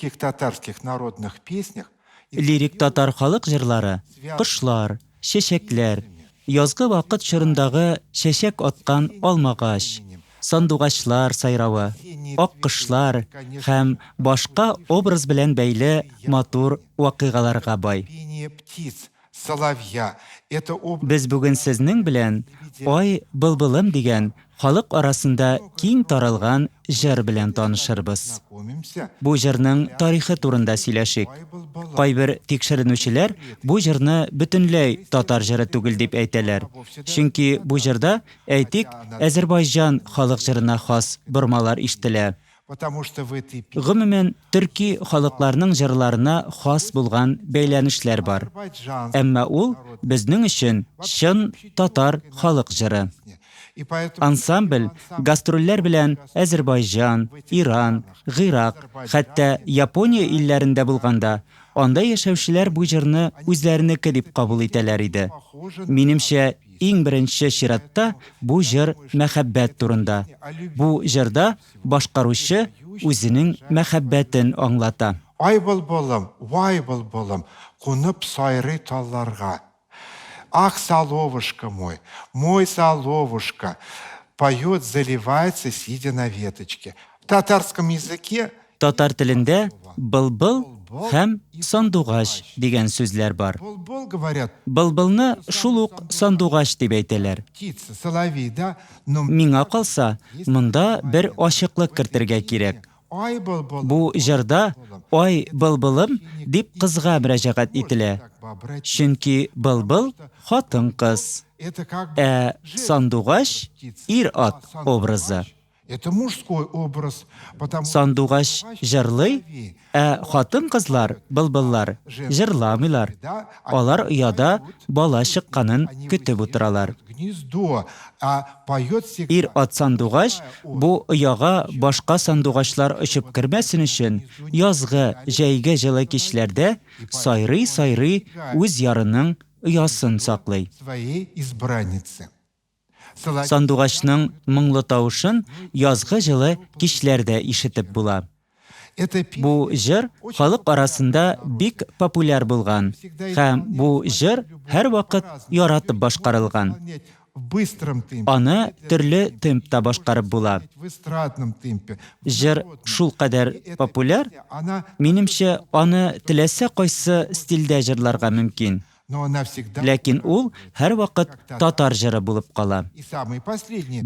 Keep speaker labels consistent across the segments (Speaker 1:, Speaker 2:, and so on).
Speaker 1: Лирических татарских народных песнях
Speaker 2: Лирик татар халык җырлары кошлар, чәчәкләр, язгы вакыт чорындагы чәчәк аткан алмагач, сандугачлар сайравы, аккошлар һәм башка образ белән бәйле матур вакыйгаларга бай.
Speaker 1: Соловья. Это образ.
Speaker 2: Без бүген сезнең белән Ай, былбылым дигән халык арасында киң таралган җыр белән танышырбыз. Бу җырның тарихы турында сөйләшик. Кайбер тикшеренүчеләр бу җырны бөтенләй татар җыры түгел дип әйтәләр. Чөнки бу җырда, әйтик, әзербайҗан халык җырына хас бормалар ишетелә. Гомумән, төрки халыкларның җырларына хас булган бәйләнешләр бар. Әмма ул безнең өчен чын татар халык җыры. Ансамбль гастрольләр белән Әзербайҗан, Иран, Гыйрак, хәтта Япония илләрендә булганда, анда яшәүчеләр бу җырны үзләренеке дип кабул итәләр иде. Минемчә, иң беренче чиратта бу җыр мәхәббәт турында. Бу җырда башкаручы үзенең мәхәббәтен аңлата.
Speaker 1: Ай былбылым, вай былбылым, кунып сайрый талларга. Ах, соловушка мой, мой соловушка, поет, заливается, сидя на веточке. В татарском языке
Speaker 2: Татар телендә былбыл һәм сандугач дигән сүзләр бар.
Speaker 1: Былбыл говорят.
Speaker 2: Былбылны шул ук сандугач дип әйтәләр.
Speaker 1: Птица, соловей, да? Но
Speaker 2: Миңа калса, монда бер ачыклык кертергә кирәк.
Speaker 1: Ай былбылым,
Speaker 2: Бу җырда Ай былбылым дип кызга мөрәҗәгать ителә. Чөнки былбыл хатын-кыз, ә сандугач ир-ат образы.
Speaker 1: Это мужской образ, потому
Speaker 2: Сандугач җырлый, ә хатын-кызлар, былбыллар, җырламыйлар. Алар ояда бала чыкканын көтеп утыралар.
Speaker 1: Гнездо, а поет всегда.
Speaker 2: Ир-ат сандугач бу ояга башка сандугачлар очып кермәсен өчен, язгы, җәйге җылы кичләрдә сайрый-сайрый үз ярының оясын саклый.
Speaker 1: Своей избранницы.
Speaker 2: Сандугачның моңлы тавышын язгы җылы кичләрдә ишетеп була. Бу җыр халык арасында бик популяр булган һәм бу җыр һәрвакыт яратып башкарылган. Аны төрле темпта башкарып була. Җыр шулкадәр популяр, минемчә, аны теләсә кайсы стильдә җырларга мөмкин. Ләкин ул һәрвакыт татар җыры булып кала.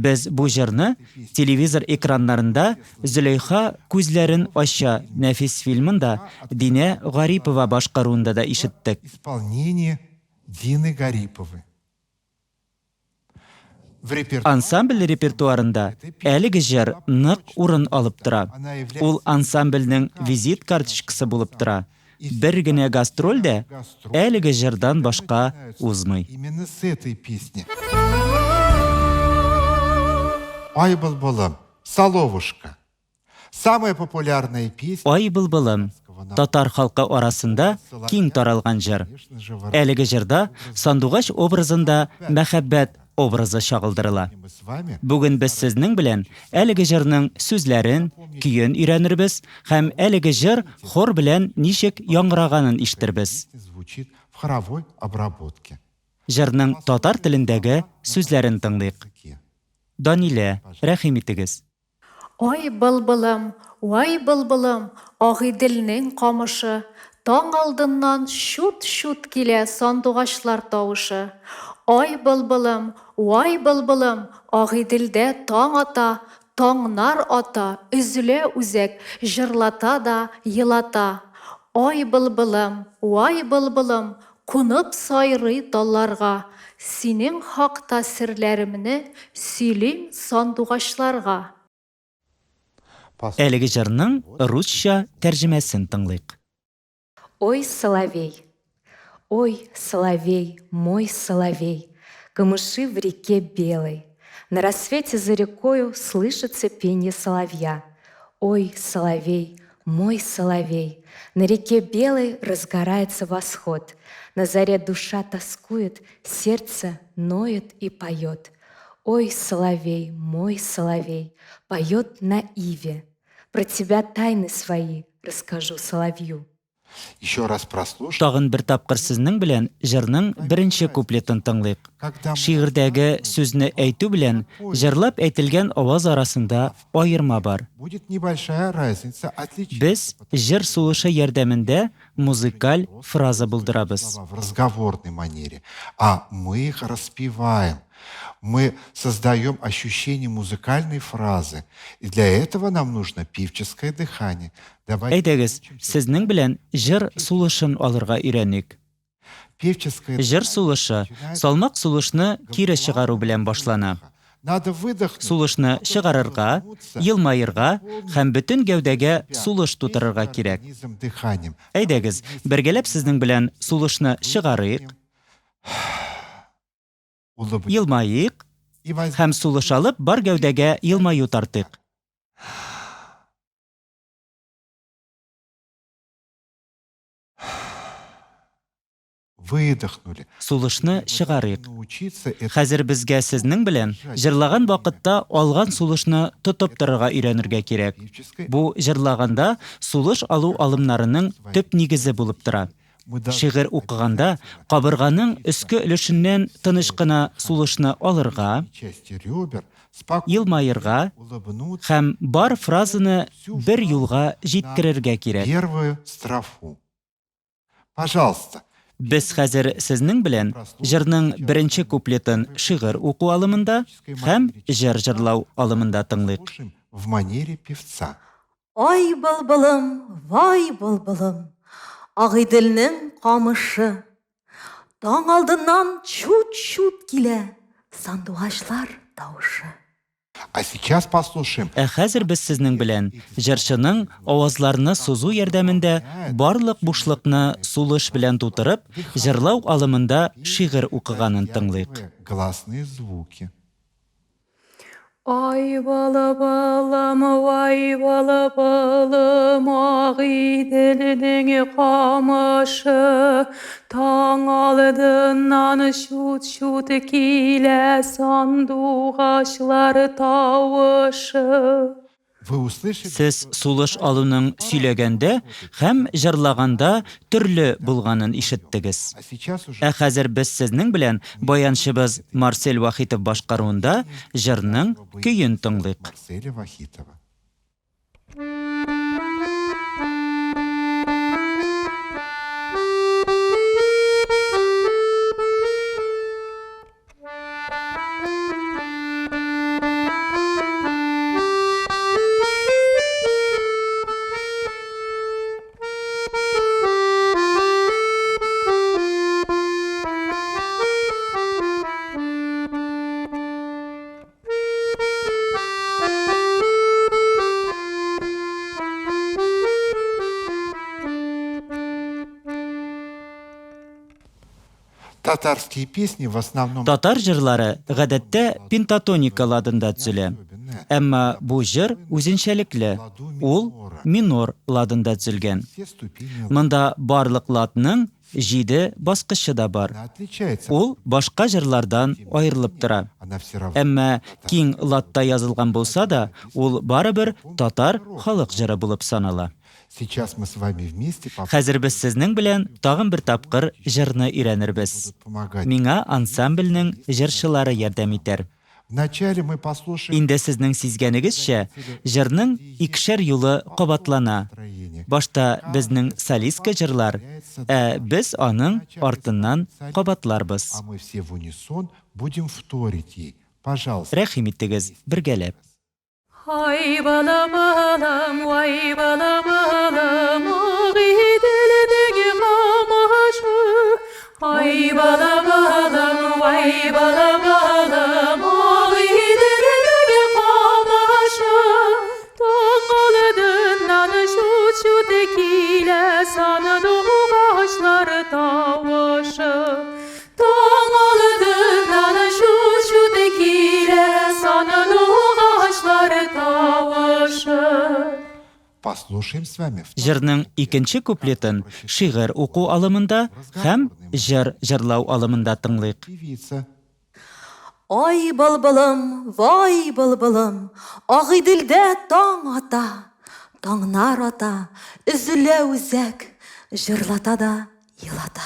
Speaker 2: Без бу җырны телевизор экраннарында Зөләйха күзләрен ача нәфис фильмында Динә Гарипова башкаруында да ишеттек. Ансамбль репертуарында әлеге җыр нык урын алып тора. Ул ансамбльнең визит карточкасы булып тора. Бер генә гастроль дә әлеге җырдан башка узмый.
Speaker 1: Ай былбылым, соловушка. Самая популярная песня.
Speaker 2: Ай былбылым, татар халкы арасында киң таралган җыр. Әлеге җырда сандугач образында мәхәббәт образы чагылдырыла. Бүген без сезнең белән әлеге җырның сүзләрен, көен өйрәнербез һәм әлеге җыр хор белән ничек яңгыраганын ишетербез. Җырның татар телендәге сүзләрен тыңлыйк. Данилә, рәхим итегез.
Speaker 3: Ай былбылым, вай былбылым, Агыйделнең камышы, Таң алдыннан чут-чут килә Сандугачлар тавышы. Ай былбылым, вай былбылым, Агыйделдә таң ата, Таңнар ата, өзелә үзәк, Җырлата да елата. Ай былбылым, вай былбылым, Кунып сайрый талларга, Синең хакта серләремне Сөйлим сандугачларга.
Speaker 2: Әлеге җырның русча тәрҗемәсен тыңлыйк.
Speaker 4: Ой, соловей, Ой, соловей, мой соловей, Камыши в реке белой. На рассвете за рекою Слышится пенье соловья. Ой, соловей, мой соловей, На реке белой разгорается восход. На заре душа тоскует, Сердце ноет и поет. Ой, соловей, мой соловей, Поет на иве. Про тебя тайны свои Расскажу соловью.
Speaker 1: Еще раз прослушаем.
Speaker 2: Тагын бер тапкыр сезнең белән җырның беренче куплетын тыңлыйк.
Speaker 1: Когда мы
Speaker 2: Шигырьдәге сүзне әйтү белән җырлап әйтелгән аваз арасында аерма бар.
Speaker 1: Будет небольшая разница, отличие.
Speaker 2: Без җыр сулышы ярдәмендә музыкаль фраза булдырабыз.
Speaker 1: Слова в разговорной манере, а мы их распеваем. Мы создаем ощущение музыкальной фразы. И для этого нам нужно певческое дыхание. Давайте
Speaker 2: Әйдәгез, сезнең белән җыр сулышын алырга өйрәник.
Speaker 1: Певческое
Speaker 2: Җыр сулышы салмак сулышны кире чыгару белән башлана.
Speaker 1: Надо выдохнуть.
Speaker 2: Сулышны чыгарырга, елмаерга һәм бөтен гәүдәгә сулыш тутырырга кирәк.
Speaker 1: Организм дыханием.
Speaker 2: Әйдәгез, бергәләп сезнең белән сулышны чыгарыйк,
Speaker 1: Улыбнемся.
Speaker 2: елмаек
Speaker 1: И возьмем
Speaker 2: һәм сулыш алып бар гәүдәгә елмаю тартыйк.
Speaker 1: Выдохнули.
Speaker 2: Сулышны чыгарыйк.
Speaker 1: Научиться это
Speaker 2: Хәзер безгә сезнең белән җырлаган вакытта алган сулышны тотып торырга өйрәнергә кирәк.
Speaker 1: певческой.
Speaker 2: Бу җырлаганда сулыш алу алымнарының төп нигезе булып тора.
Speaker 1: Мы должны
Speaker 2: Шигырь укыганда кабырганың өске өлешеннән тыныч кына сулышны алырга,
Speaker 1: части ребер спокойно
Speaker 2: елмаерга
Speaker 1: улыбнуться
Speaker 2: һәм бар фразаны бер юлга җиткерергә кирәк.
Speaker 1: первую строфу. Пожалуйста.
Speaker 2: Без хәзер сезнең белән җырның беренче куплетын шигырь уку алымында һәм җыр җырлау алымында тыңлыйк.
Speaker 1: Слушаем в манере певца.
Speaker 5: Ай былбылым, вай былбылым, Агыйделнең камышы. Таң алдыннан чут-чут килә сандугачлар тавышы.
Speaker 1: А сейчас послушаем.
Speaker 2: Ә хәзер без сезнең белән җырчының авазларны сузу ярдәмендә барлык бушлыкны сулыш белән тутырып, җырлау алымында шигырь укыганын тыңлыйк.
Speaker 1: Гласные звуки.
Speaker 3: Ай былбылым, вай былбылым, Агыйделнең камышы, таң алдыннан чут-чут килә сандугачлар тавышы.
Speaker 1: Вы услышали?
Speaker 2: Сез сулыш алуның сөйләгәндә һәм җырлаганда төрле булганын ишеттегез.
Speaker 1: А сейчас уже
Speaker 2: Ә хәзер без сезнең белән баянчыбыз Марсель Вахитов башкаруында җырның көен тыңлыйк.
Speaker 1: Марселя Вахитова. Татарские песни в основном
Speaker 2: Татар җырлары гадәттә пентатоника ладында төзелә. Әмма бу җыр үзенчәлекле. Ул минор ладында төзелгән.
Speaker 1: все ступени
Speaker 2: Монда барлык ладның 7 баскычы да бар.
Speaker 1: она отличается.
Speaker 2: Ул башка җырлардан аерылып тора.
Speaker 1: Она все равно
Speaker 2: Әмма киң ладта язылган булса да, ул барыбер татар халык җыры булып санала.
Speaker 1: Сейчас мы с вами вместе
Speaker 2: Хәзер без сезнең белән тагын бер тапкыр җырны өйрәнербез.
Speaker 1: будут помогать.
Speaker 2: Миңа ансамбльнең җырчылары ярдәм итәр.
Speaker 1: Вначале мы послушаем
Speaker 2: Инде сезнең сизгәнегезчә, җырның икешәр юлы кабатлана.
Speaker 1: настроение.
Speaker 2: Башта безнең солистка җырлар, ә без аның артыннан кабатларбыз.
Speaker 1: А мы все в унисон будем вторить ей. Пожалуйста.
Speaker 2: Рәхим итегез, бергәләп.
Speaker 3: Ай былбылым, вай былбылым, Агыйделнең камышы. Ай былбылым, вай былбылым, Агыйделнең камышы. Таң алдыннан чут-чут килә сандугачлар тавышы. Таң алдыннан чут-чут килә сандугачлар тавышы.
Speaker 1: Послушаем с вами.
Speaker 2: Җырның икенче куплетын шигырь уку алымында һәм җыр җырлау алымында тыңлыйк.
Speaker 1: Певица.
Speaker 5: Ай былбылым, вай былбылым, Агыйделдә таң ата. Таңнар ата, өзелә үзәк, Җырлата да елата.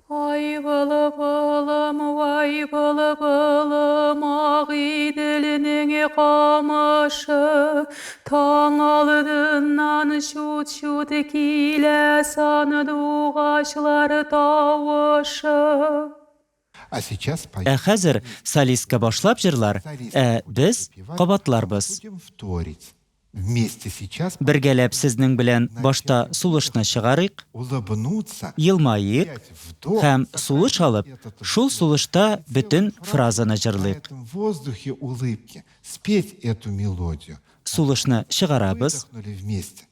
Speaker 3: Ай былбылым, вай былбылым, Агыйделнең камышы, Таң алдыннан чут-чут килә Сандугачлар тавышы.
Speaker 1: А сейчас
Speaker 2: Ә хәзер солистка башлап җырлар, ә без кабатларбыз.
Speaker 1: Будем вторить. Вместе сейчас
Speaker 2: Бергәләп сезнең белән башта сулышны чыгарыйк,
Speaker 1: улыбнуться,
Speaker 2: елмайыйк
Speaker 1: взять вдох,
Speaker 2: һәм сулыш алып, шул сулышта бөтен фразаны
Speaker 1: на
Speaker 2: җырлыйк.
Speaker 1: этом воздухе улыбки, спеть эту мелодию.
Speaker 2: Сулышны чыгарабыз.
Speaker 1: Выдохнули вместе.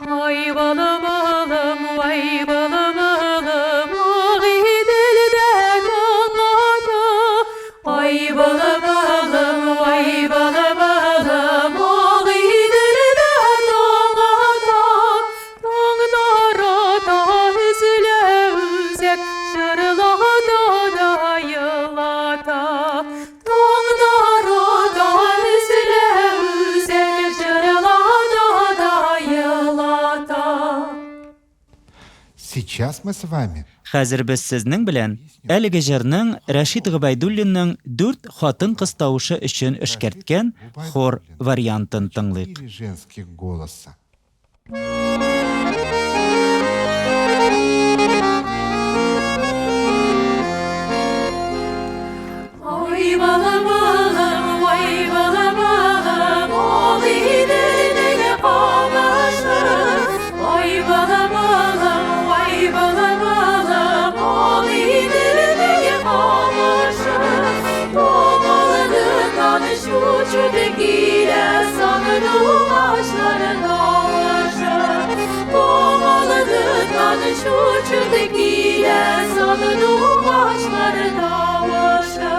Speaker 3: Ай былбылым, вай былбылым, Агыйделдә таң ата. Ай былбылым, вай былбылым, Агыйделдә таң ата. Таңнар ата, өзелә үзәк, Җырлата да елата. Таңнар ата, өзелә үзәк, Җырлата да елата.
Speaker 1: Сейчас мы с вами
Speaker 2: Хәзер без сезнең белән әлеге җырның Рәшит Гобәйдуллинның дүрт хатын-кыз тавышы өчен эшкәрткән хор вариантын тыңлыйк.
Speaker 1: четыре женских голоса.
Speaker 3: Ай былбылым, вай былбылым, Агыйделнең камышы. Ай былбылым, вай былбылым, Агыйделнең камышы. Таң алдыннан чут-чут килә Сандугачлар тавышы. Таң алдыннан чут-чут килә Сандугачлар тавышы.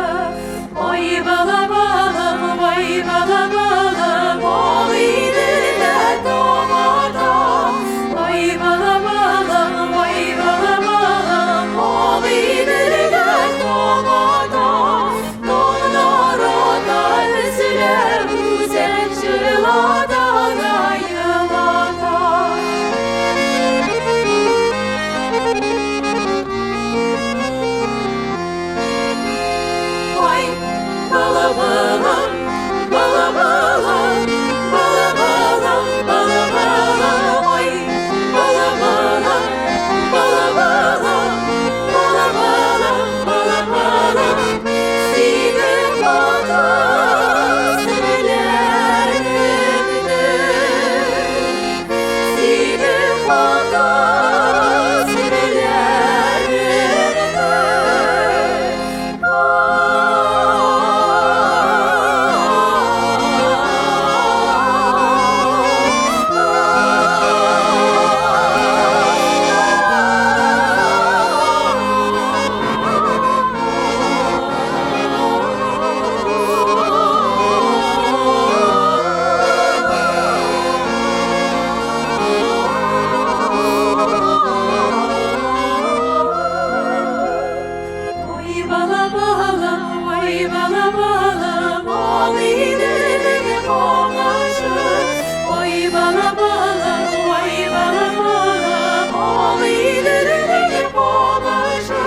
Speaker 3: Ай былбылым, вай былбылым, Агыйделдә таң ата. Ай былбылым, вай былбылым, Агыйделдә таң ата. Таңнар ата, өзелә үзәк, Җырлата да елата. Вай, былбылым, былбылым, былбылым, былбылым, ай, былбылым, былбылым, былбылым, былбылым, синең хата серләремне, синең хата серләремне. Ой, балабалам, ой, балабалам, Агыйделнең камышы. Ой, балабалам, ой, балабалам, Агыйделнең камышы.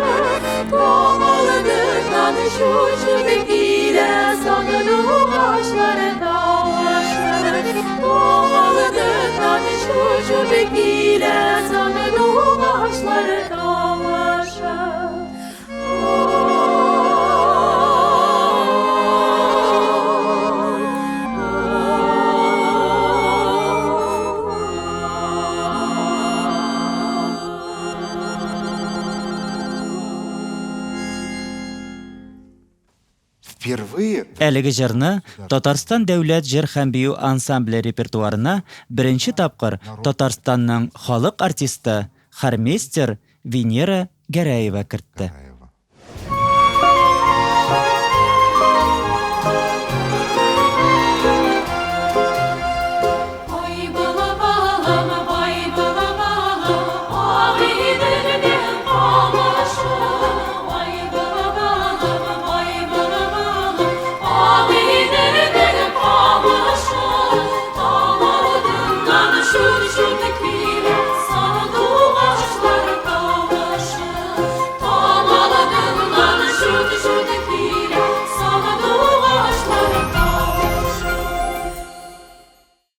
Speaker 3: Таң алдыннан чут-чут килә Сандугачлар тавышы. Таң алдыннан чут-чут килә Сандугачлар тавышы.
Speaker 1: Впервые
Speaker 2: Әлеге җырны Татарстан дәүләт җыр һәм бию ансамбле репертуарына беренче тапкыр Татарстанның халык артисты, хормейстер Венера Гәрәева кертте.